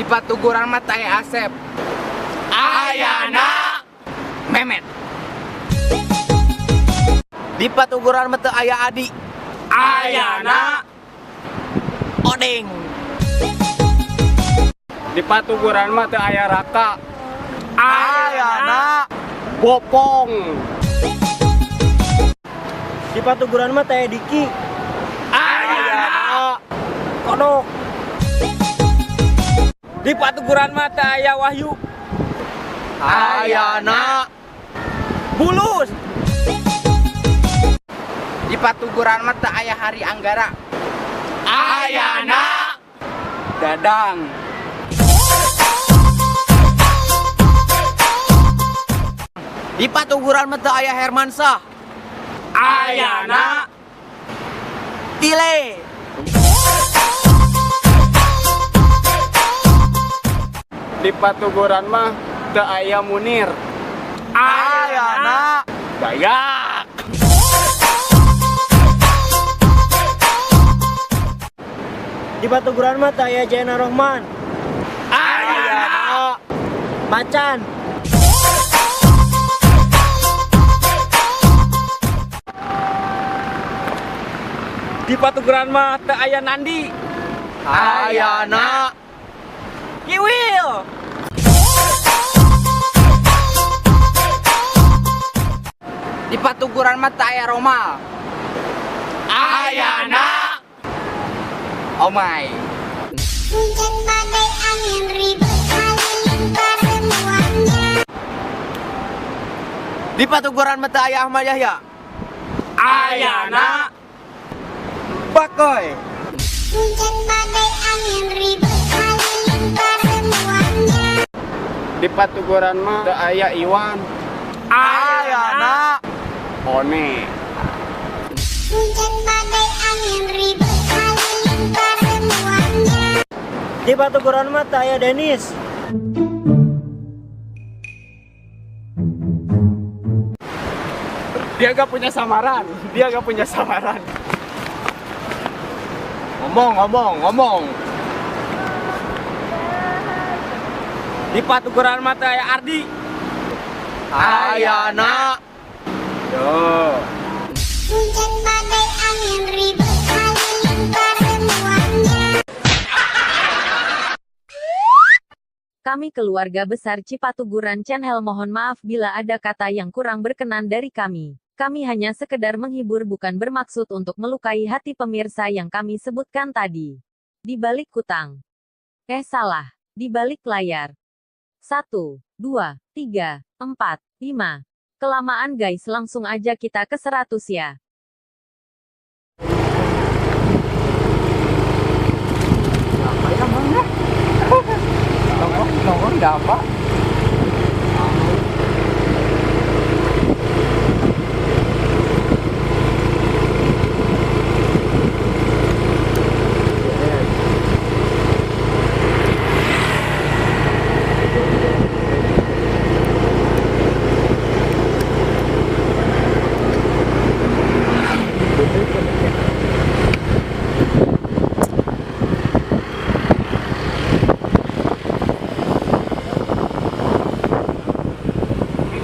Di Patuguran mah teu aya Asep. Ayana Memet. Di Patuguran mah teu aya Adi. Ayana Odeng. Di Patuguran mah teu aya Raka. Ayana Bopong. Di Patuguran mah teu aya Diki. Ayana Kodok. Di Patuguran mah teu aya Wahyu. Ayana Bulus. Di Patuguran mah teu aya Hari Anggara. Ayana Dadang. Di Patuguran mah teu aya Hermansah. Ayana Tile. Di Patuguran mah teu aya Munir. Ayana Dayak. Di Patuguran mah teu aya Jaina Rohman. Ayana Macan. Di Patuguran mah teu aya Nandi. Ayana Kiwil. Di Patuguran mah teu aya Romal. Ayana Omay. Hujan badai angin ribut halilintar semuanya. Di Patuguran mah teu aya Ahmad Yahya. Ayana Bakoy. Hujan badai angin ribut halilintar semuanya. Di Patuguran mah teu aya Iwan. Ayana One. Hujan badai angin ribut halilintar semuanya. Di Patuguran mah teu aya Denis. Dia gak punya samaran. Dia gak punya samaran. Ngomong, ngomong, ngomong. Di Patuguran mah teu aya Ardi. Ayana Yo. Hujan badai angin ribut halilintar semuanya. Kami keluarga besar Cipatuguran Channel mohon maaf bila ada kata yang kurang berkenan dari kami. Kami hanya sekedar menghibur, bukan bermaksud untuk melukai hati pemirsa yang kami sebutkan tadi. Di balik kutang. Eh salah, di balik layar. 1, 2, 3, 4, 5. Kelamaan guys, langsung aja kita ke 100 ya. Apa ya, Bang? Nongkrong, nongkrong enggak apa?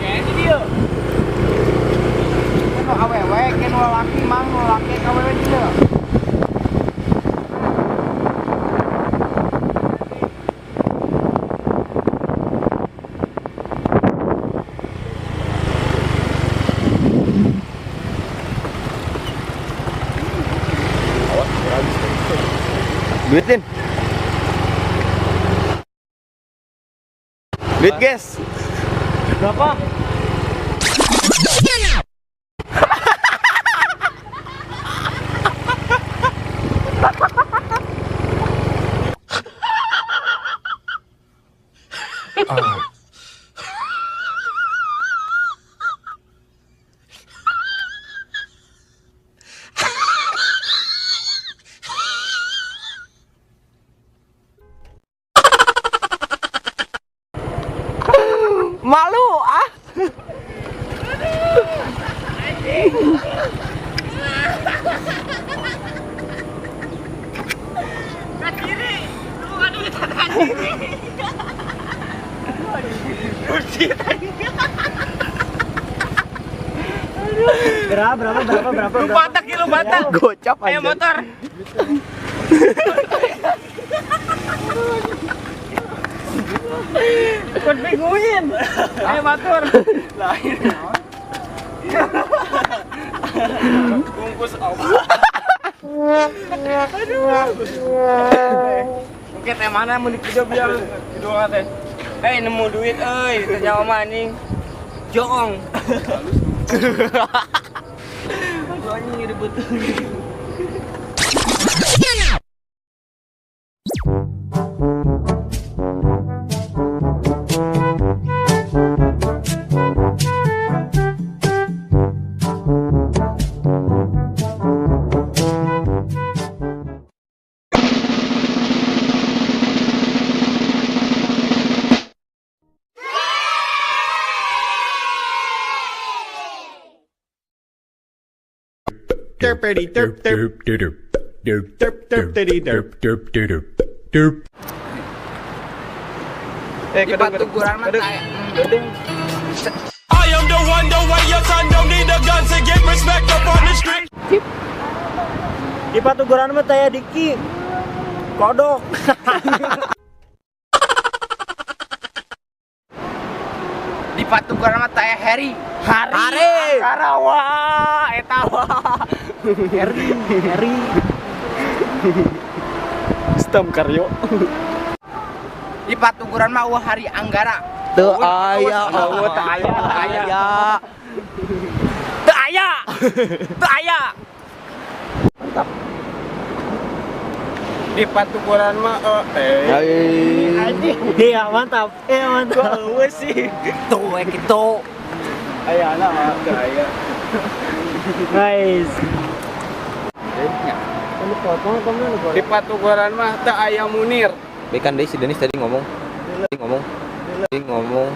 Kayaknya dia. Nu awewe, ke nu lalaki mang, nu lalaki ka awewe dia. Duitin. Duit, guys. Berapa? Malu ah. Berapa berapa berapa berapa? Lu batak lu batak. Gocap aja. Ayo motor. Kon binguin. Ayo motor. Lain. Bungkus apa? Aduh. Oke, teh mana mun dipijo biar kedua teh. Eh nemu duit euy, teh nyawa mah anjing. Joong. Anjing ribut. Derpity derp derp derp derp derp derp derp derp derp derp. Di Patuguran mah I am the one, the way your son don't need a gun to get respect up on the street. Di Patuguran mah taya Diki. Kodok. Di Patuguran mah taya Harry. Hari. Karawa eta wah. Harry, Harry. Stem Karyo. Di Patuguran mah eueuh Hari Anggara. Teu aya, teu aya, teu aya. Teu aya. Teu aya. Mantap. Di Patuguran mah Iya, mantap. Iya, mantap. Eueuh sih. Tuh we kitu. Aya na mah teu aya. Nice. Di Patuguran mah teu aya Munir. Bekan deui si Denis tadi ngomong. Ngomong. Ngomong.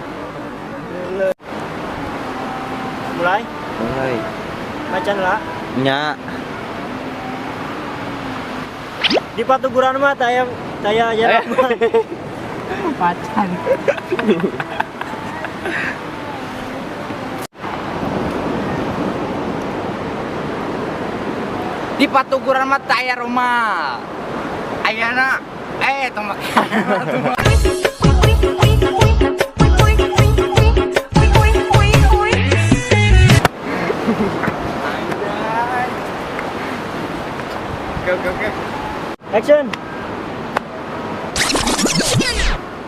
Mulai. Mulai. Macan lah. Nya. Di Patuguran mah taya taya ya. Macan. Di Patuguran mah taya rumah. Ayana tomak. Oke. Action.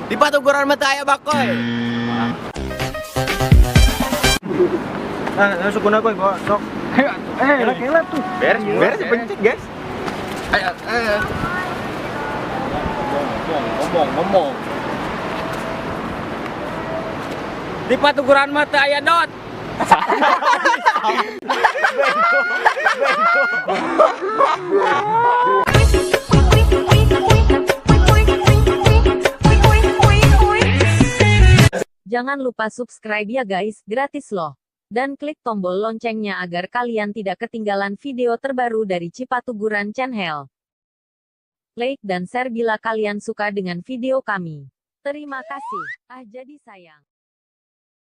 Di Patuguran mah taya bakoy. Ah, langsung guna koy bawa sok. Ayo, Kela tuh. Beres, beres pencet, guys. Ayo, Ngomong. Di Patuguran mah teu aya dot. Jangan lupa subscribe ya guys, gratis loh. Dan klik tombol loncengnya agar kalian tidak ketinggalan video terbaru dari Cipatuguran Channel. Like dan share bila kalian suka dengan video kami. Terima kasih. Ah jadi sayang.